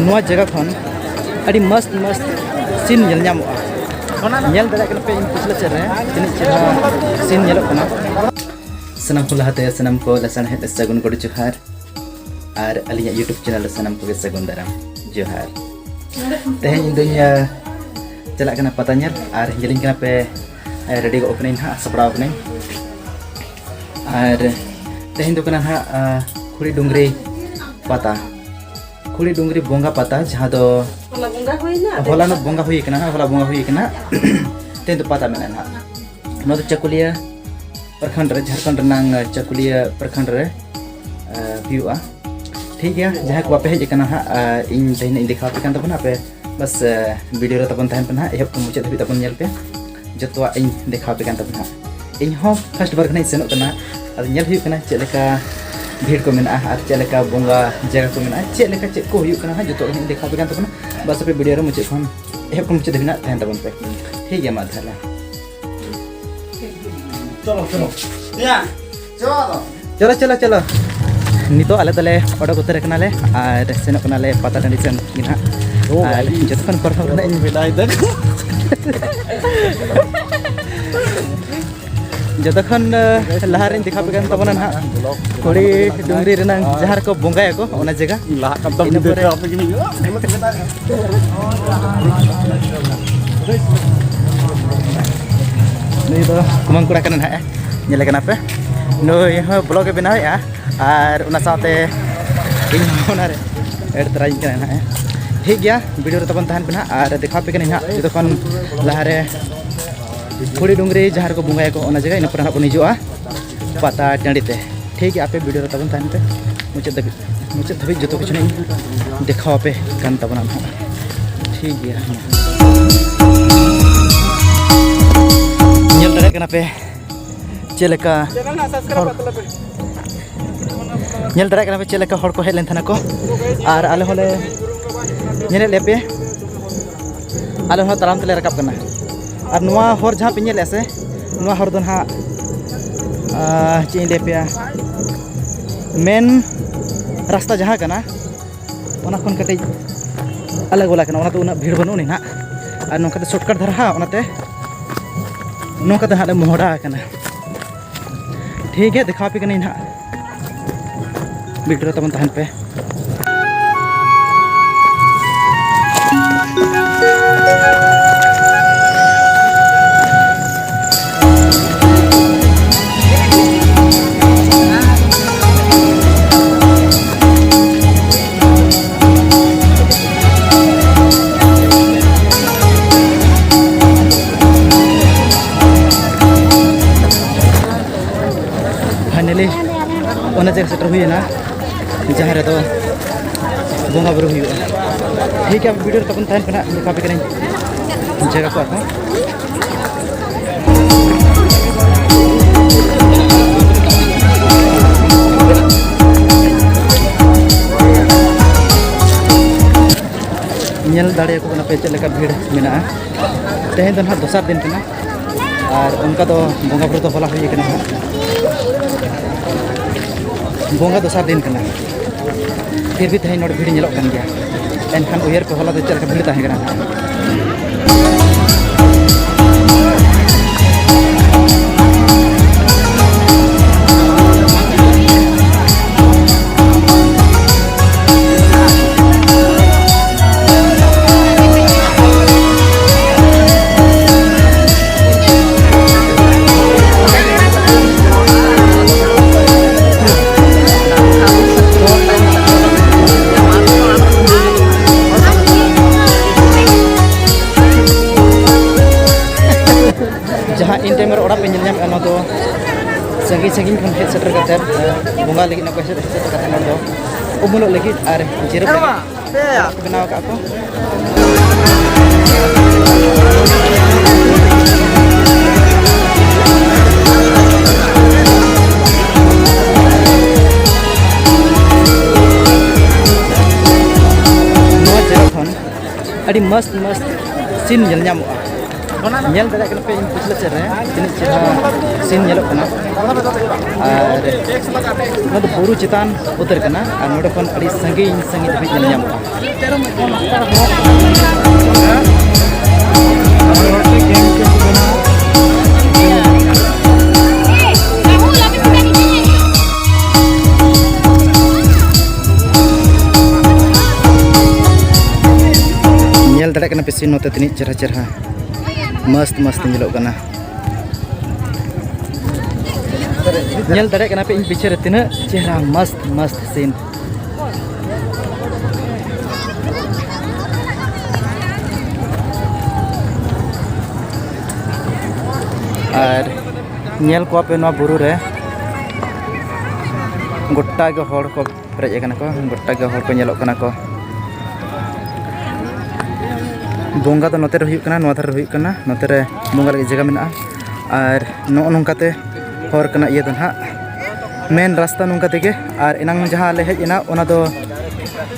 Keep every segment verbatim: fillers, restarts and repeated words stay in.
ᱱᱚᱣᱟ ᱡᱟᱭᱜᱟ ᱠᱷᱚᱱ ᱟᱹᱰᱤ ᱢᱚᱥᱛ ᱢᱚᱥᱛ ᱥᱤᱱ ᱧᱮᱞ ᱧᱟᱢᱚᱜᱼᱟ᱾ ᱧᱮᱞ ᱫᱟᱲᱮᱭᱟᱜ ᱠᱟᱱᱟ ᱯᱮ ᱤᱧ ᱯᱤᱪᱷᱞᱟᱹ ᱥᱮᱫ ᱨᱮ ᱛᱤᱱᱟᱹᱜ ᱪᱮᱦᱨᱟ ᱥᱤᱱ ᱧᱮᱞᱚᱜ ᱠᱟᱱᱟ᱾ ᱥᱟᱱᱟᱢ ᱠᱚ ᱞᱟᱦᱟᱛᱮ ᱥᱟᱱᱟᱢ ᱠᱚ ᱞᱟᱥᱟᱲᱦᱮᱫ ᱥᱟᱹᱜᱩᱱ ᱜᱚᱰ ᱡᱚᱦᱟᱨ ᱟᱨ ᱟᱹᱞᱤᱧᱟᱜ YouTube ᱪᱮᱱᱮᱞ ᱨᱮ ᱥᱟᱱᱟᱢ ᱠᱚᱜᱮ ᱥᱟᱹᱜᱩᱱ ᱫᱟᱨᱟᱢ ᱡᱚᱦᱟᱨ᱾ ᱛᱮᱦᱮᱧ ᱤᱧ ᱫᱩᱧ ᱪᱟᱞᱟᱜ ᱠᱟᱱᱟ ᱯᱟᱛᱟ ᱧᱮᱞ ᱟᱨ ᱧᱮᱞᱤᱧ ᱠᱟᱱᱟ ᱯᱮ᱾ ᱨᱮᱰᱤ ᱜᱚᱜ ᱠᱟᱹᱱᱟᱹᱧ ᱱᱟᱦᱟᱜ, ᱥᱟᱯᱲᱟᱣ ᱠᱟᱹᱱᱟᱹᱧ᱾ ᱟᱨ ᱛᱮᱦᱮᱧ ᱫᱚ ᱠᱟᱱᱟ ᱱᱟᱦᱟᱜ ᱠᱷᱩᱲᱤ ᱰᱩᱝᱨᱤ ᱯᱟᱛᱟ, ᱠᱷᱩᱲᱤ ᱰᱩᱝᱨᱤ ᱵᱚᱸᱜᱟ ᱯᱟᱛᱟ, ᱡᱟᱦᱟᱸ ᱫᱚ ᱦᱚᱞᱟ ᱵᱚᱸᱜᱟ ᱦᱩᱭᱱᱟ᱾ ᱦᱚᱞᱟᱱᱚᱜ ᱵᱚᱸᱜᱟ ᱦᱩᱭ ᱠᱟᱱᱟ ᱱᱟᱦᱟᱜ, ᱦᱚᱞᱟ ᱵᱚᱸᱜᱟ ᱦᱩᱭ ᱠᱟᱱᱟ᱾ ᱛᱮᱦᱮᱧ ᱫᱚ ᱯᱟᱛᱟ ᱢᱮᱱᱟᱜᱼᱟ ᱱᱟᱦᱟᱜ᱾ ᱱᱚᱣᱟ ᱫᱚ ᱪᱟᱹᱠᱩᱞᱤᱭᱟᱹ ᱯᱨᱚᱠᱷᱚᱸᱰ ᱨᱮ, ᱡᱷᱟᱲᱠᱷᱚᱸᱰ ᱨᱮᱱᱟᱝ ᱪᱟᱹᱠᱩᱞᱤᱭᱟᱹ ᱯᱨᱚᱠᱷᱚᱸᱰ ᱨᱮ ᱦᱩᱭᱩᱜᱼᱟ᱾ ᱴᱷᱤᱠ ᱜᱮᱭᱟ, ᱡᱟᱦᱟᱸᱭ ᱠᱚ ᱵᱟᱯᱮ ᱦᱮᱡ ᱟᱠᱟᱱᱟ ᱦᱟᱸᱜ, ᱤᱧ ᱛᱮᱦᱮᱧ ᱤᱧ ᱫᱮᱠᱷᱟᱣ ᱟᱯᱮ ᱠᱟᱱ ᱛᱟᱵᱚᱱᱟ᱾ ᱟᱯᱮ ᱵᱟᱥ ᱵᱷᱤᱰᱤᱭᱳ ᱨᱮ ᱛᱟᱵᱚᱱ ᱛᱟᱦᱮᱱ ᱯᱮ ᱱᱟᱦᱟᱜ, ᱮᱦᱚᱵ ᱠᱷᱚᱱ ᱢᱩᱪᱟᱹᱫ ᱫᱷᱟᱹᱵᱤᱡ ᱛᱟᱵᱚᱱ ᱧᱮᱞ ᱯᱮ᱾ ᱡᱚᱛᱚᱣᱟᱜ ᱤᱧ ᱫᱮᱠᱷᱟᱣ ᱟᱯᱮ ᱠᱟᱱ ᱛᱟᱵᱚᱱᱟ ᱦᱟᱸᱜ᱾ ᱤᱧ ᱦᱚᱸ ᱯᱷᱟᱥᱴ ᱵᱟᱨ ᱠᱷᱚᱱᱟᱜ ᱤᱧ ᱥᱮᱱᱚᱜ ᱠᱟᱱᱟ, ᱟᱫᱚ ᱧᱮᱞ ᱦᱩᱭᱩᱜ ᱠᱟᱱᱟ ᱪᱮᱫ ᱞᱮᱠᱟ ᱵᱷᱤᱲ ᱠᱚ ᱢᱮᱱᱟᱜᱼᱟ ᱟᱨ ᱪᱮᱫ ᱞᱮᱠᱟ ᱵᱚᱸᱜᱟ ᱡᱟᱭᱜᱟ ᱠᱚ ᱢᱮᱱᱟᱜᱼᱟ, ᱪᱮᱫ ᱞᱮᱠᱟ ᱪᱮᱫ ᱠᱚ ᱦᱩᱭᱩᱜ ᱠᱟᱱᱟ ᱦᱟᱸᱜ, ᱡᱚᱛᱚᱣᱟᱜ ᱜᱮ ᱤᱧ ᱫᱮᱠᱷᱟᱣ ᱟᱯᱮ ᱠᱟᱱ ᱛᱟᱵᱚᱱᱟ᱾ ᱵᱟᱥ ᱟᱯᱮ ᱵᱷᱤᱰᱤᱭᱳ ᱨᱮ ᱢᱩᱪᱟᱹᱫ ᱠᱷᱚᱱ ᱮᱦᱚᱵ ᱠᱷᱚᱱ ᱢᱩᱪᱟᱹᱫ ᱫᱷᱟᱹᱵᱤᱡ ᱱᱟᱜ ᱛᱟᱦᱮᱱ ᱛᱟᱵᱚᱱ ᱯᱮ᱾ ᱴᱷᱤᱠ ᱜᱮᱭᱟ, ᱢᱟ ᱛᱟᱦᱚᱞᱮ᱾ ᱪᱚᱞᱚ, ᱪᱚᱞᱚ᱾ ᱭᱟ᱾ ᱪᱚᱞᱚ, ᱪᱚᱞᱚ, ᱪᱚᱞᱚ᱾ ᱱᱤᱛᱚᱜ ᱟᱞᱮ ᱫᱚᱞᱮ ᱚᱰᱚᱠ ᱩᱛᱟᱹᱨ ᱟᱠᱟᱱᱟᱞᱮ ᱟᱨ ᱥᱮᱱᱚᱜ ᱠᱟᱱᱟᱞᱮ ᱯᱟᱛᱟ ᱴᱟᱺᱰᱤ ᱥᱮᱱ ᱜᱮ ᱱᱟᱦᱟᱜ᱾ ᱟᱨ ᱡᱚᱛᱚᱠᱷᱚᱱ ᱯᱨᱚᱛᱷᱚᱢ ᱨᱮᱱᱟᱜ ᱤᱧ ᱡᱚᱛᱚᱠᱷᱚᱱ ᱞᱟᱦᱟ ᱨᱮᱧ ᱫᱮᱠᱷᱟᱣ ᱟᱯᱮ ᱠᱟᱱ ᱛᱟᱵᱚᱱᱟ ᱱᱟᱦᱟᱜ ᱠᱷᱩᱲᱤ ᱰᱩᱝᱨᱤ ᱨᱮᱱᱟᱜ ᱡᱟᱦᱟᱸ ᱨᱮᱠᱚ ᱵᱚᱸᱜᱟᱭᱟᱠᱚ, ᱚᱱᱟ ᱡᱟᱭᱜᱟ᱾ ᱞᱟᱦᱟᱜ ᱠᱟᱱ ᱛᱟᱵᱚᱱ ᱤᱱᱟᱹ ᱯᱚᱨᱮ ᱟᱯᱮ ᱜᱮ ᱦᱩᱭᱩᱜᱼᱟ᱾ ᱱᱩᱭ ᱫᱚ ᱠᱩᱢᱟᱹᱝ ᱠᱚᱲᱟ ᱠᱟᱱᱟ ᱱᱟᱦᱟᱜ, ᱧᱮᱞᱮ ᱠᱟᱱᱟ ᱯᱮ᱾ ᱱᱩᱭ ᱦᱚᱸ ᱵᱞᱚᱜ ᱮ ᱵᱮᱱᱟᱣᱮᱫᱼᱟ ᱟᱨ ᱚᱱᱟ ᱥᱟᱶᱛᱮ ᱤᱧ ᱦᱚᱸ ᱚᱱᱟᱨᱮ ᱮᱰ ᱛᱚᱨᱟᱭᱤᱧ ᱠᱟᱱᱟ ᱱᱟᱦᱟᱜ᱾ ᱴᱷᱤᱠ ᱜᱮᱭᱟ, ᱵᱷᱤᱰᱤᱭᱳ ᱨᱮ ᱛᱟᱵᱚᱱ ᱛᱟᱦᱮᱱ ᱯᱮ ᱱᱟᱦᱟᱜ ᱟᱨ ᱫᱮᱠᱷᱟᱣ ᱟᱯᱮ ᱠᱟᱹᱱᱟᱹᱧ ᱱᱟᱦᱟᱜ ᱡᱚᱛᱚᱠᱷᱚᱱ ᱞᱟᱦᱟᱨᱮ ᱠᱷᱩᱲᱤ ᱰᱩᱝᱨᱤ ᱡᱟᱦᱟᱸ ᱨᱮᱠᱚ ᱵᱚᱸᱜᱟᱭᱟᱠᱚ, ᱚᱱᱟ ᱡᱟᱭᱜᱟ᱾ ᱤᱱᱟᱹ ᱯᱚᱨᱮ ᱱᱟᱦᱟᱜ ᱵᱚᱱ ᱦᱤᱡᱩᱜᱼᱟ ᱯᱟᱛᱟ ᱴᱟᱺᱰᱤ ᱛᱮ᱾ ᱴᱷᱤᱠ ᱜᱮᱭᱟ, ᱟᱯᱮ ᱵᱷᱤᱰᱤᱭᱳ ᱨᱮ ᱛᱟᱵᱚᱱ ᱛᱟᱦᱮᱱ ᱯᱮ ᱢᱩᱪᱟᱹᱫ ᱫᱷᱟᱹᱵᱤᱡ᱾ ᱢᱩᱪᱟᱹᱫ ᱫᱷᱟᱹᱵᱤᱡ ᱡᱚᱛᱚ ᱠᱤᱪᱷᱩ ᱤᱧ ᱫᱮᱠᱷᱟᱣ ᱟᱯᱮ ᱠᱟᱱ ᱛᱟᱵᱚᱱᱟ ᱱᱟᱦᱟᱜ᱾ ᱴᱷᱤᱠ ᱜᱮᱭᱟ, ᱧᱮᱞ ᱫᱟᱲᱮᱭᱟᱜ ᱠᱟᱱᱟ ᱯᱮ ᱪᱮᱫ ᱞᱮᱠᱟ ᱦᱚᱲ, ᱧᱮᱞ ᱫᱟᱲᱮᱭᱟᱜ ᱠᱟᱱᱟ ᱯᱮ ᱪᱮᱫ ᱞᱮᱠᱟ ᱦᱚᱲ ᱠᱚ ᱦᱮᱡ ᱞᱮᱱ ᱛᱟᱦᱮᱱᱟ ᱠᱚ, ᱟᱨ ᱟᱞᱮ ᱦᱚᱸᱞᱮ ᱧᱮᱞᱮᱫ ᱞᱮᱭᱟ ᱯᱮ, ᱟᱞᱮ ᱦᱚᱸ ᱛᱟᱲᱟᱢ ᱛᱮᱞᱮ ᱨᱟᱠᱟᱵ ᱠᱟᱱᱟ᱾ ᱟᱨ ᱱᱚᱣᱟ ᱦᱚᱨ ᱡᱟᱦᱟᱸ ᱯᱮ ᱧᱮᱞᱮᱫᱼᱟ ᱥᱮ, ᱱᱚᱣᱟ ᱦᱚᱨ ᱫᱚ ᱱᱟᱦᱟᱜ, ᱟᱸ, ᱪᱮᱫ ᱤᱧ ᱞᱟᱹᱭ ᱟᱯᱮᱭᱟ, ᱢᱮᱱ ᱨᱟᱥᱛᱟ ᱡᱟᱦᱟᱸ ᱠᱟᱱᱟ, ᱚᱱᱟ ᱠᱷᱚᱱ ᱠᱟᱹᱴᱤᱡ ᱟᱞᱮ ᱜᱚᱞᱟ ᱠᱟᱱᱟ, ᱚᱱᱟᱛᱮ ᱩᱱᱟᱹᱜ ᱵᱷᱤᱲ ᱵᱟᱹᱱᱩᱜ ᱟᱹᱱᱤᱡ ᱱᱟᱦᱟᱜ᱾ ᱟᱨ ᱱᱚᱝᱠᱟ ᱫᱚ shortcut ᱫᱷᱟᱨᱟ ᱦᱟᱸᱜ, ᱚᱱᱟᱛᱮ ᱱᱚᱝᱠᱟ ᱛᱮ ᱦᱟᱸᱜ ᱞᱮ ᱢᱚᱦᱰᱟ ᱟᱠᱟᱱᱟ᱾ ᱴᱷᱤᱠ ᱜᱮᱭᱟ, ᱫᱮᱠᱷᱟᱣ ᱟᱯᱮ ᱠᱟᱹᱱᱟᱹᱧ ᱱᱟᱦᱟᱜ᱾ video ᱨᱮ ᱛᱟᱵᱚᱱ ᱛᱟᱦᱮᱱ ᱯᱮ᱾ Finally, ᱚᱱᱟ ᱡᱟᱭᱜᱟ ᱥᱮᱴᱮᱨ ᱦᱩᱭᱮᱱᱟ, ᱡᱟᱦᱟᱸ ᱨᱮᱫᱚ ᱵᱚᱸᱜᱟ ᱵᱩᱨᱩ ᱦᱩᱭᱩᱜᱼᱟ᱾ ᱴᱷᱤᱠ ᱜᱮᱭᱟ, video ᱨᱮ ᱛᱟᱵᱚᱱ ᱛᱟᱦᱮᱱ ᱯᱮ ᱱᱟᱦᱟᱜ, ᱫᱮᱠᱷᱟᱣ ᱟᱯᱮ ᱠᱟᱹᱱᱟᱹᱧ ᱡᱟᱭᱜᱟ ᱠᱚ ᱟᱨᱦᱚᱸ᱾ ᱧᱮᱞ ᱫᱟᱲᱮᱭᱟᱠᱚ ᱠᱟᱱᱟ ᱯᱮ ᱪᱮᱫ ᱞᱮᱠᱟ ᱵᱷᱤᱲ ᱢᱮᱱᱟᱜᱼᱟ᱾ ᱛᱮᱦᱮᱧ ᱫᱚ ᱱᱟᱦᱟᱜ ᱫᱚᱥᱟᱨ ᱫᱤᱱ ᱠᱟᱱᱟ, ᱟᱨ ᱚᱱᱠᱟ ᱫᱚ ᱵᱚᱸᱜᱟ ᱵᱩᱨᱩ ᱫᱚ ᱦᱚᱞᱟ ᱦᱩᱭ ᱠᱟᱱᱟ ᱱᱟᱦᱟᱜ᱾ ᱵᱚᱸᱜᱟ ᱫᱚᱥᱟᱨ ᱫᱤᱱ ᱠᱟᱱᱟ, ᱯᱷᱤᱨ ᱵᱷᱤ ᱛᱮᱦᱮᱧ ᱱᱚᱰᱮ ᱵᱷᱤᱲ ᱧᱮᱞᱚᱜ ᱠᱟᱱ ᱜᱮᱭᱟ᱾ ᱮᱱᱠᱷᱟᱱ ᱩᱭᱦᱟᱹᱨ ᱯᱮ, ᱦᱚᱞᱟ ᱫᱚ ᱪᱮᱫ ᱞᱮᱠᱟ ᱵᱷᱤᱲ ᱛᱟᱦᱮᱸ ᱠᱟᱱᱟ ᱱᱟᱦᱟᱜ᱾ ᱡᱟᱦᱟᱸ ᱤᱧ ᱛᱟᱭᱚᱢ ᱨᱮ ᱚᱲᱟᱜ ᱯᱮ ᱧᱮᱞ ᱧᱟᱢᱮᱫᱼᱟ, ᱱᱚᱣᱟ ᱫᱚ ᱥᱟᱺᱜᱤᱧ ᱥᱟᱺᱜᱤᱧ ᱠᱷᱚᱱ ᱦᱮᱡ ᱥᱮᱴᱮᱨ ᱠᱟᱛᱮᱫ, ᱵᱚᱸᱜᱟ ᱞᱟᱹᱜᱤᱫ ᱱᱚᱣᱟ ᱠᱚ ᱦᱮᱡ ᱥᱮᱴᱮᱨ ᱠᱟᱛᱮᱫ ᱱᱚᱣᱟ ᱫᱚ ᱩᱢᱩᱞᱚᱜ ᱞᱟᱹᱜᱤᱫ ᱟᱨ ᱡᱤᱨᱟᱹᱣ ᱞᱟᱹᱜᱤᱫ ᱠᱚ ᱵᱮᱱᱟᱣ ᱟᱠᱟᱫ ᱠᱚ᱾ ᱱᱚᱣᱟ ᱡᱟᱭᱜᱟ ᱠᱷᱚᱱ ᱟᱹᱰᱤ ᱢᱚᱥᱛ ᱢᱚᱥᱛ scene ᱧᱮᱞ ᱧᱟᱢᱚᱜᱼᱟ᱾ ᱧᱮᱞ ᱫᱟᱲᱮᱭᱟᱜ ᱠᱟᱱᱟ ᱯᱮ ᱤᱧ ᱯᱤᱪᱷᱞᱟᱹ ᱥᱮᱫ ᱨᱮ ᱛᱤᱱᱟᱹᱜ ᱪᱮᱦᱨᱟ scene ᱧᱮᱞᱚᱜ ᱠᱟᱱᱟ᱾ ᱟᱨ ᱱᱚᱣᱟ ᱫᱚ ᱵᱩᱨᱩ ᱪᱮᱛᱟᱱ ᱩᱛᱟᱹᱨ ᱠᱟᱱᱟ ᱟᱨ ᱱᱚᱰᱮ ᱠᱷᱚᱱ ᱟᱹᱰᱤ ᱥᱟᱺᱜᱤᱧ ᱥᱟᱺᱜᱤᱧ ᱫᱷᱟᱹᱵᱤᱡ ᱧᱮᱞ ᱧᱟᱢᱚᱜᱼᱟ᱾ ᱧᱮᱞ ᱫᱟᱲᱮᱭᱟᱜ ᱠᱟᱱᱟ ᱯᱮ scene ᱱᱚᱛᱮ ᱛᱤᱱᱟᱹᱜ ᱪᱮᱦᱨᱟ ᱪᱮᱦᱨᱟ ᱢᱚᱥᱛ ᱢᱚᱥᱛ ᱧᱮᱞᱚᱜ ᱠᱟᱱᱟ᱾ ᱧᱮᱞ ᱫᱟᱲᱮᱭᱟᱜ ᱠᱟᱱᱟ ᱯᱮ ᱤᱧ ᱯᱤᱪᱷᱮ ᱨᱮ ᱛᱤᱱᱟᱹᱜ ᱪᱮᱦᱨᱟ ᱢᱚᱥᱛ ᱢᱚᱥᱛ scene᱾ ᱟᱨ ᱧᱮᱞ ᱠᱚᱣᱟ ᱯᱮ ᱱᱚᱣᱟ ᱵᱩᱨᱩ ᱨᱮ ᱜᱚᱴᱟ ᱜᱮ ᱦᱚᱲ ᱠᱚ ᱯᱮᱨᱮᱡ ᱟᱠᱟᱱᱟ ᱠᱚ, ᱜᱚᱴᱟ ᱜᱮ ᱦᱚᱲ ᱠᱚ ᱧᱮᱞᱚᱜ ᱠᱟᱱᱟ ᱠᱚ᱾ ᱵᱚᱸᱜᱟ ᱫᱚ ᱱᱚᱛᱮ ᱨᱮ ᱦᱩᱭᱩᱜ ᱠᱟᱱᱟ, ᱱᱚᱣᱟ ᱫᱷᱟᱨᱮ ᱨᱮ ᱦᱩᱭᱩᱜ ᱠᱟᱱᱟ, ᱱᱚᱛᱮ ᱨᱮ ᱵᱚᱸᱜᱟ ᱞᱟᱹᱜᱤᱫ ᱡᱟᱭᱜᱟ ᱢᱮᱱᱟᱜᱼᱟ᱾ ᱟᱨ ᱱᱚᱜᱼᱚ ᱱᱚᱝᱠᱟᱛᱮ ᱦᱚᱨ ᱠᱟᱱᱟ ᱤᱭᱟᱹ ᱫᱚ ᱱᱟᱦᱟᱜ, ᱢᱮᱱ ᱨᱟᱥᱛᱟ ᱱᱚᱝᱠᱟ ᱛᱮᱜᱮ᱾ ᱟᱨ ᱮᱱᱟᱝ ᱡᱟᱦᱟᱸ ᱞᱮ ᱦᱮᱡ ᱮᱱᱟ ᱚᱱᱟ ᱫᱚ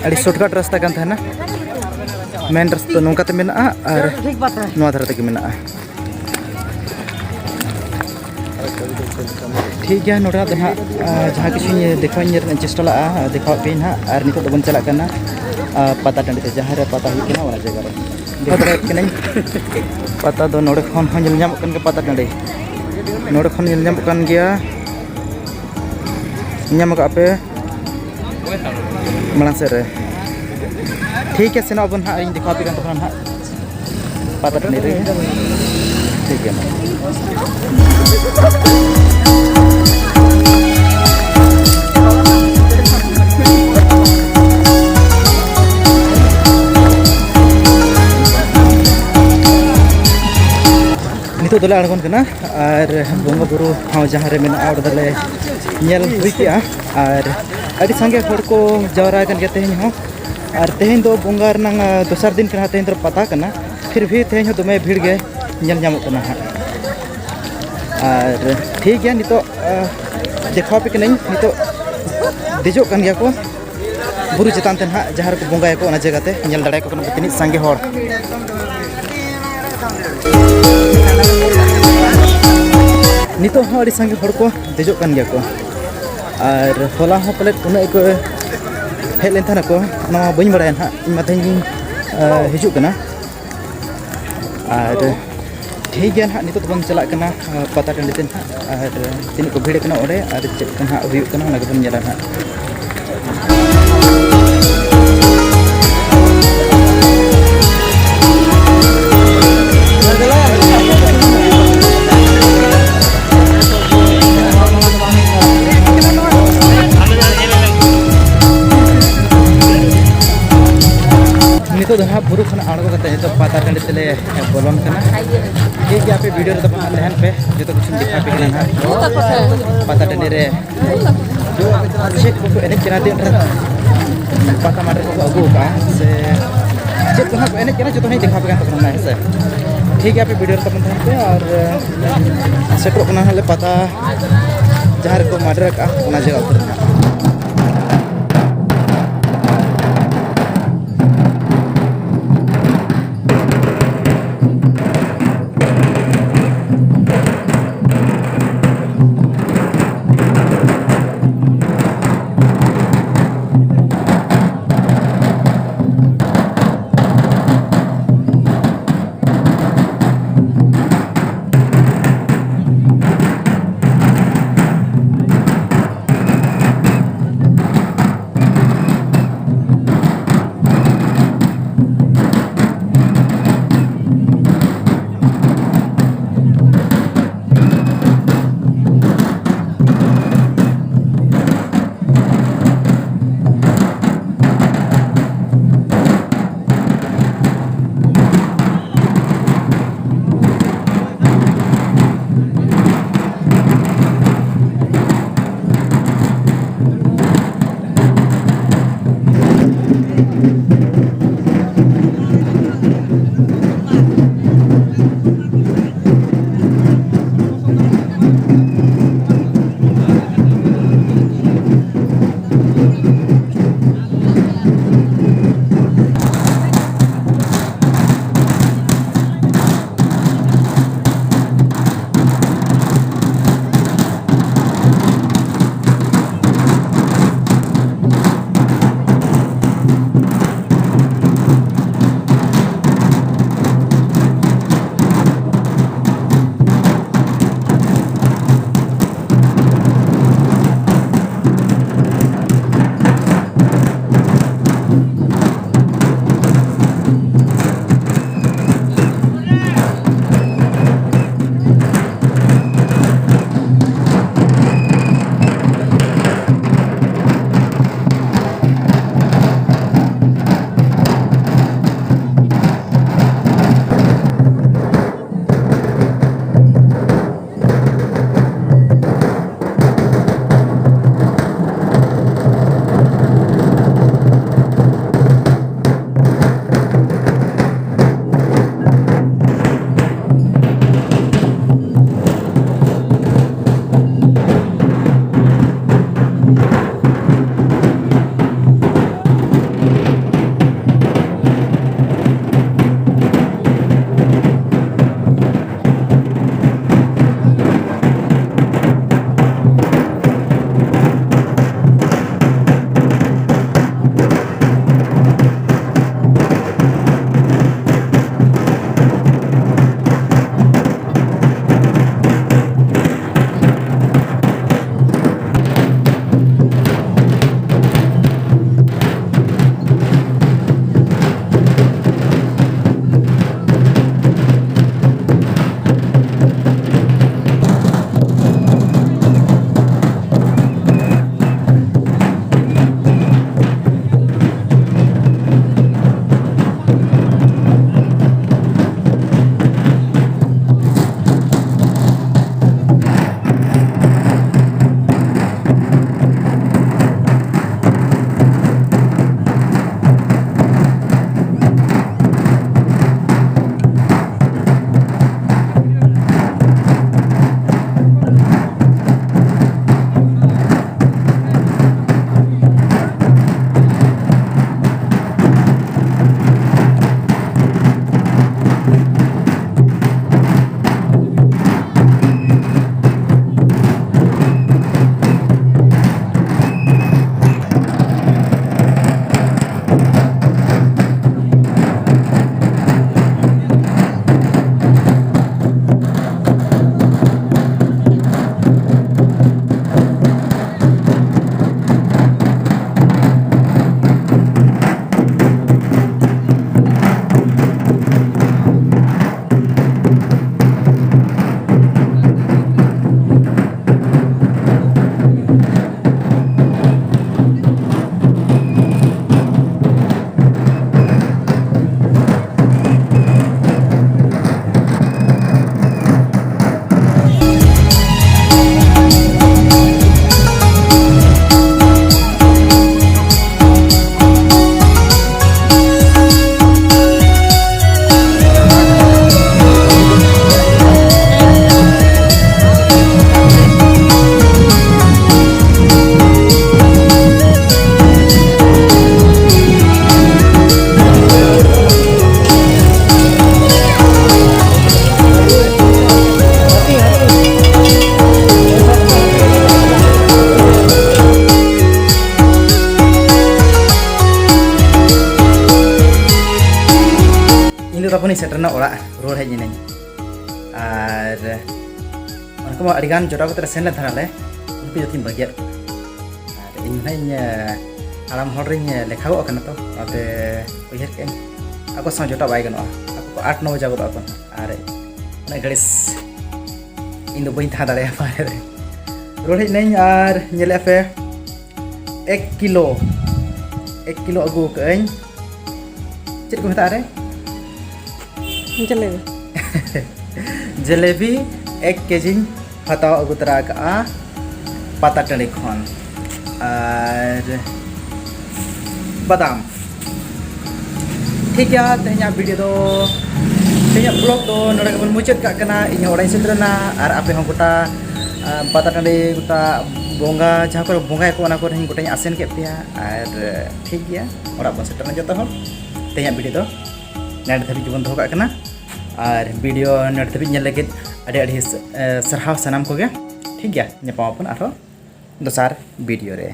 ᱟᱹᱰᱤ shortcut ᱨᱟᱥᱛᱟ ᱠᱟᱱ ᱛᱟᱦᱮᱱᱟ᱾ ᱢᱮᱱ ᱨᱟᱥᱛᱟ ᱱᱚᱝᱠᱟᱛᱮ ᱢᱮᱱᱟᱜᱼᱟ ᱟᱨ ᱱᱚᱣᱟ ᱫᱷᱟᱨᱮ ᱛᱮᱜᱮ ᱢᱮᱱᱟᱜᱼᱟ᱾ ᱴᱷᱤᱠ ᱜᱮᱭᱟ, ᱱᱚᱰᱮᱱᱟᱜ ᱫᱚ ᱱᱟᱦᱟᱜ, ᱟᱸ, ᱡᱟᱦᱟᱸ ᱠᱤᱪᱷᱩᱧ ᱫᱮᱠᱷᱟᱣᱟᱧ ᱨᱮᱱᱟᱜ ᱤᱧ ᱪᱮᱥᱴᱟ ᱞᱟᱜᱼᱟ, ᱫᱮᱠᱷᱟᱣᱟᱫ ᱯᱮᱭᱟᱧ ᱱᱟᱦᱟᱜ᱾ ᱟᱨ ᱱᱤᱛᱚᱜ ᱫᱚᱵᱚᱱ ᱪᱟᱞᱟᱜ ᱠᱟᱱᱟ, ᱟᱸ, ᱯᱟᱛᱟ ᱴᱟᱺᱰᱤ ᱛᱮ, ᱡᱟᱦᱟᱸ ᱨᱮ ᱯᱟᱛᱟ ᱦᱩᱭᱩᱜ ᱠᱟᱱᱟ, ᱚᱱᱟ ᱡᱟᱭᱜᱟ ᱨᱮ᱾ ᱫᱮᱠᱷᱟᱣ ᱫᱟᱲᱮᱭᱟᱜ ᱠᱟᱹᱱᱟᱹᱧ, ᱯᱟᱛᱟ ᱫᱚ ᱱᱚᱰᱮ ᱠᱷᱚᱱ ᱦᱚᱸ ᱧᱮᱞ ᱧᱟᱢᱚᱜ ᱠᱟᱱ ᱜᱮᱭᱟ, ᱯᱟᱛᱟ ᱴᱟᱺᱰᱤ ᱱᱚᱰᱮ ᱠᱷᱚᱱ ᱧᱮᱞ ᱧᱟᱢᱚᱜ ᱠᱟᱱ ᱜᱮᱭᱟ᱾ ᱧᱟᱢ ᱟᱠᱟᱫ ᱯᱮ ᱢᱟᱲᱟᱝ ᱥᱮᱫ ᱨᱮ᱾ ᱴᱷᱤᱠ ᱜᱮᱭᱟ, ᱥᱮᱱᱚᱜ ᱟᱵᱚᱱ ᱱᱟᱦᱟᱜ, ᱤᱧ ᱫᱮᱠᱷᱟᱣ ᱟᱯᱮ ᱠᱟᱱ ᱛᱟᱵᱚᱱᱟ ᱱᱟᱦᱟᱜ᱾ ᱯᱟᱛᱟ ᱴᱟᱺᱰᱤ ᱨᱮᱜᱮ᱾ ᱴᱷᱤᱠ ᱜᱮᱭᱟ, ᱢᱟ᱾ ᱱᱤᱛᱚᱜ ᱫᱚᱞᱮ ᱟᱬᱜᱚᱱ ᱠᱟᱱᱟ ᱟᱨ ᱵᱚᱸᱜᱟ ᱵᱩᱨᱩ ᱴᱷᱟᱶ ᱡᱟᱦᱟᱸ ᱨᱮ ᱢᱮᱱᱟᱜᱼᱟ, ᱚᱸᱰᱮ ᱫᱚᱞᱮ ᱧᱮᱞ ᱦᱩᱭ ᱠᱮᱜᱼᱟ᱾ ᱟᱨ ᱟᱹᱰᱤ ᱥᱟᱸᱜᱮ ᱦᱚᱲ ᱠᱚ ᱡᱟᱣᱨᱟ ᱟᱠᱟᱱ ᱜᱮᱭᱟ ᱛᱮᱦᱮᱧ ᱦᱚᱸ᱾ ᱟᱨ ᱛᱮᱦᱮᱧ ᱫᱚ ᱵᱚᱸᱜᱟ ᱨᱮᱱᱟᱝ, ᱟᱸ, ᱫᱚᱥᱟᱨ ᱫᱤᱱ ᱠᱟᱱᱟ, ᱛᱮᱦᱮᱧ ᱫᱚ ᱯᱟᱛᱟ ᱠᱟᱱᱟ, ᱯᱷᱤᱨ ᱵᱷᱤ ᱛᱮᱦᱮᱧ ᱦᱚᱸ ᱫᱚᱢᱮ ᱵᱷᱤᱲ ᱜᱮ ᱧᱮᱞ ᱧᱟᱢᱚᱜ ᱠᱟᱱᱟ ᱦᱟᱸᱜ᱾ ᱟᱨ ᱴᱷᱤᱠ ᱜᱮᱭᱟ, ᱱᱤᱛᱚᱜ, ᱟᱸ, ᱫᱮᱠᱷᱟᱣ ᱟᱯᱮ ᱠᱟᱹᱱᱟᱹᱧ, ᱱᱤᱛᱚᱜ ᱫᱮᱡᱚᱜ ᱠᱟᱱ ᱜᱮᱭᱟ ᱠᱚ ᱵᱩᱨᱩ ᱪᱮᱛᱟᱱ ᱛᱮ ᱱᱟᱦᱟᱜ, ᱡᱟᱦᱟᱸ ᱨᱮᱠᱚ ᱵᱚᱸᱜᱟᱭᱟᱠᱚ, ᱚᱱᱟ ᱡᱟᱭᱜᱟ ᱛᱮ ᱧᱮᱞ ᱫᱟᱲᱮᱭᱟᱠᱚ ᱠᱟᱱᱟ ᱯᱮ ᱛᱤᱱᱟᱹᱜ ᱥᱟᱸᱜᱮ ᱦᱚᱲ᱾ ᱱᱤᱛᱚᱜ ᱦᱚᱸ ᱟᱹᱰᱤ ᱥᱟᱸᱜᱮ ᱦᱚᱲ ᱠᱚ ᱫᱮᱡᱚᱜ ᱠᱟᱱ ᱜᱮᱭᱟ ᱠᱚ᱾ ᱟᱨ ᱦᱚᱞᱟ ᱦᱚᱸ ᱯᱟᱞᱮᱫ ᱩᱱᱟᱹᱜ ᱜᱮᱠᱚ ᱦᱮᱡ ᱞᱮᱱ ᱛᱟᱦᱮᱱᱟᱠᱚ, ᱚᱱᱟ ᱢᱟ ᱵᱟᱹᱧ ᱵᱟᱲᱟᱭᱟ ᱱᱟᱦᱟᱜ, ᱤᱧ ᱢᱟ ᱛᱮᱦᱮᱧ ᱜᱤᱧ, ᱟᱸ, ᱦᱤᱡᱩᱜ ᱠᱟᱱᱟ᱾ ᱟᱨ ᱴᱷᱤᱠ ᱜᱮᱭᱟ ᱱᱟᱦᱟᱜ, ᱱᱤᱛᱚᱜ ᱫᱚᱵᱚᱱ ᱪᱟᱞᱟᱜ ᱠᱟᱱᱟ, ᱟᱸ, ᱯᱟᱛᱟ ᱴᱟᱺᱰᱤ ᱛᱮ ᱱᱟᱦᱟᱜ᱾ ᱟᱨ ᱛᱤᱱᱟᱹᱜ ᱠᱚ ᱵᱷᱤᱲ ᱠᱟᱱᱟ ᱚᱸᱰᱮ ᱟᱨ ᱪᱮᱫ ᱞᱮᱠᱟ ᱱᱟᱦᱟᱜ ᱦᱩᱭᱩᱜ ᱠᱟᱱᱟ, ᱚᱱᱟ ᱜᱮᱵᱚᱱ ᱧᱮᱞᱟ ᱱᱟᱦᱟᱜ᱾ ᱱᱤᱛᱚᱜ ᱫᱚ ᱱᱟᱦᱟᱜ ᱵᱩᱨᱩ ᱠᱷᱚᱱ ᱟᱬᱜᱚ ᱠᱟᱛᱮ ᱱᱤᱛᱚᱜ ᱯᱟᱛᱟ ᱴᱟᱺᱰᱤ ᱛᱮᱞᱮ ᱵᱚᱞᱚᱱ ᱠᱟᱱᱟ᱾ ᱴᱷᱤᱠ ᱜᱮᱭᱟ, ᱟᱯᱮ ᱵᱷᱤᱰᱤᱭᱳ ᱨᱮᱫᱚ ᱵᱟᱝ ᱛᱟᱦᱮᱱ ᱯᱮ, ᱡᱚᱛᱚ ᱠᱤᱪᱷᱩᱧ ᱫᱮᱠᱷᱟᱣ ᱟᱯᱮ ᱠᱟᱱᱟ ᱱᱟᱦᱟᱜ᱾ ᱯᱟᱛᱟ ᱴᱟᱺᱰᱤ ᱨᱮ ᱪᱮᱫ ᱠᱚᱠᱚ ᱮᱱᱮᱡ ᱠᱟᱱᱟ, ᱛᱤᱱ ᱰᱷᱮᱨ ᱯᱟᱛᱟ ᱢᱟᱰᱮᱨ ᱠᱚᱠᱚ ᱟᱹᱜᱩ ᱟᱠᱟᱫᱼᱟ, ᱥᱮ ᱪᱮᱫ ᱠᱚ ᱦᱟᱸᱜ ᱠᱚ ᱮᱱᱮᱡ ᱠᱟᱱᱟ, ᱡᱚᱛᱚ ᱦᱟᱸᱜ ᱤᱧ ᱫᱮᱠᱷᱟᱣ ᱟᱯᱮ ᱠᱟᱱ ᱛᱟᱵᱚᱱᱟ ᱱᱟᱦᱟᱜ, ᱦᱮᱸ ᱥᱮ᱾ ᱴᱷᱤᱠ ᱜᱮᱭᱟ, ᱟᱯᱮ ᱵᱷᱤᱰᱤᱭᱳ ᱨᱮ ᱛᱟᱵᱚᱱ ᱛᱟᱦᱮᱱ ᱯᱮ᱾ ᱟᱨ ᱥᱮᱴᱮᱨᱚᱜ ᱠᱟᱱᱟ ᱦᱟᱸᱜ ᱞᱮ ᱯᱟᱛᱟ, ᱡᱟᱦᱟᱸ ᱨᱮᱠᱚ ᱢᱟᱰᱮᱨ ᱟᱠᱟᱫᱼᱟ, ᱚᱱᱟ ᱡᱟᱭᱜᱟ ᱩᱛᱟᱹᱨ ᱨᱮ ᱱᱟᱦᱟᱜ᱾ ᱩᱱᱤ ᱥᱮᱴᱮᱨ ᱮᱱᱟ ᱚᱲᱟᱜ, ᱨᱩᱣᱟᱹᱲ ᱦᱮᱡ ᱮᱱᱟᱹᱧ᱾ ᱟᱨ ᱚᱱᱠᱟ ᱢᱟ ᱟᱹᱰᱤᱜᱟᱱ ᱡᱚᱴᱟᱣ ᱠᱟᱛᱮ ᱞᱮ ᱥᱮᱱ ᱞᱮᱱ ᱛᱟᱦᱮᱱᱟᱞᱮ, ᱩᱱᱠᱩ ᱡᱚᱛᱚᱧ ᱵᱟᱹᱜᱤᱭᱟᱫ ᱠᱚᱣᱟ᱾ ᱟᱨ ᱤᱧ ᱦᱚᱸ ᱤᱧ ᱦᱟᱲᱟᱢ ᱦᱚᱲ ᱨᱤᱧ ᱞᱮᱠᱷᱟᱣᱚᱜ ᱠᱟᱱᱟ, ᱛᱚ ᱚᱱᱟᱛᱮ ᱩᱭᱦᱟᱹᱨ ᱠᱮᱫᱟᱹᱧ ᱟᱠᱚ ᱥᱟᱶ ᱡᱚᱴᱟᱣ ᱵᱟᱭ ᱜᱟᱱᱚᱜᱼᱟ᱾ ᱟᱠᱚ ᱠᱚ ᱟᱴ ᱱᱚ ᱵᱟᱡᱟᱣ ᱜᱚᱫᱚᱜ ᱟᱠᱚ ᱱᱟᱦᱟᱜ᱾ ᱟᱨ ᱩᱱᱟᱹᱜ ᱜᱷᱟᱹᱲᱤᱡ ᱤᱧ ᱫᱚ ᱵᱟᱹᱧ ᱛᱟᱦᱮᱸ ᱫᱟᱲᱮᱭᱟᱜᱼᱟ ᱵᱟᱦᱨᱮ ᱨᱮ᱾ ᱨᱩᱣᱟᱹᱲ ᱦᱮᱡ ᱮᱱᱟᱹᱧ ᱟᱨ ᱧᱮᱞᱮᱫᱼᱟ ᱯᱮ, ᱮᱠ ᱠᱤᱞᱳ, ᱮᱠ ᱠᱤᱞᱳ ᱟᱹᱜᱩ ᱟᱠᱟᱫᱟᱹᱧ᱾ ᱪᱮᱫ ᱠᱚ ᱢᱮᱛᱟᱜᱼᱟ ᱨᱮ? ᱡᱟᱞᱮᱵᱤ᱾ ᱡᱟᱞᱮᱵᱤ ᱮᱠ ᱠᱮᱡᱤᱧ ᱦᱟᱛᱟᱣ ᱟᱹᱜᱩ ᱛᱚᱨᱟ ᱟᱠᱟᱫᱼᱟ ᱯᱟᱛᱟ ᱴᱟᱺᱰᱤ ᱠᱷᱚᱱ᱾ ᱟᱨ ᱵᱟᱫᱟᱢ᱾ ᱴᱷᱤᱠ ᱜᱮᱭᱟ, ᱛᱮᱦᱮᱧᱟᱜ ᱵᱷᱤᱰᱤᱭᱳ ᱫᱚ, ᱛᱮᱦᱮᱧᱟᱜ ᱵᱞᱚᱜ ᱫᱚ ᱱᱚᱰᱮ ᱜᱮᱵᱚᱱ ᱢᱩᱪᱟᱹᱫ ᱠᱟᱜ ᱠᱟᱱᱟ᱾ ᱤᱧ ᱦᱚᱸ ᱚᱲᱟᱜ ᱤᱧ ᱥᱮᱴᱮᱨᱮᱱᱟ ᱟᱨ ᱟᱯᱮ ᱦᱚᱸ ᱜᱚᱴᱟ, ᱟᱸ, ᱯᱟᱛᱟ ᱴᱟᱺᱰᱤ, ᱜᱚᱴᱟ ᱵᱚᱸᱜᱟ, ᱡᱟᱦᱟᱸ ᱠᱚᱨᱮ ᱵᱚᱸᱜᱟᱭᱟᱠᱚ, ᱚᱱᱟ ᱠᱚᱨᱮ ᱦᱚᱸ ᱜᱚᱴᱟᱧ ᱟᱥᱮᱱ ᱠᱮᱫ ᱯᱮᱭᱟ᱾ ᱟᱨ ᱴᱷᱤᱠ ᱜᱮᱭᱟ, ᱚᱲᱟᱜ ᱵᱚᱱ ᱥᱮᱴᱮᱨᱮᱱᱟ ᱡᱚᱛᱚ ᱦᱚᱲ᱾ ᱛᱮᱦᱮᱧᱟᱜ ᱵᱷᱤᱰᱤᱭᱳ ᱫᱚ ᱱᱚᱰᱮ ᱫᱷᱟᱹᱵᱤᱡ ᱜᱮᱵᱚᱱ ᱫᱚᱦᱚ ᱠᱟᱜ ᱠᱟᱱᱟ᱾ ᱟᱨ ᱵᱷᱤᱰᱤᱭᱳ ᱱᱚᱰᱮ ᱫᱷᱟᱹᱵᱤᱡ ᱧᱮᱞ ᱞᱟᱹᱜᱤᱫ ᱟᱹᱰᱤ ᱟᱹᱰᱤ ᱥ-, ᱮ, ᱥᱟᱨᱦᱟᱣ ᱥᱟᱱᱟᱢ ᱠᱚᱜᱮ᱾ ᱴᱷᱤᱠ ᱜᱮᱭᱟ, ᱧᱟᱯᱟᱢ ᱟᱵᱚᱱ ᱟᱨᱦᱚᱸ ᱫᱚᱥᱟᱨ ᱵᱷᱤᱰᱤᱭᱳ ᱨᱮ᱾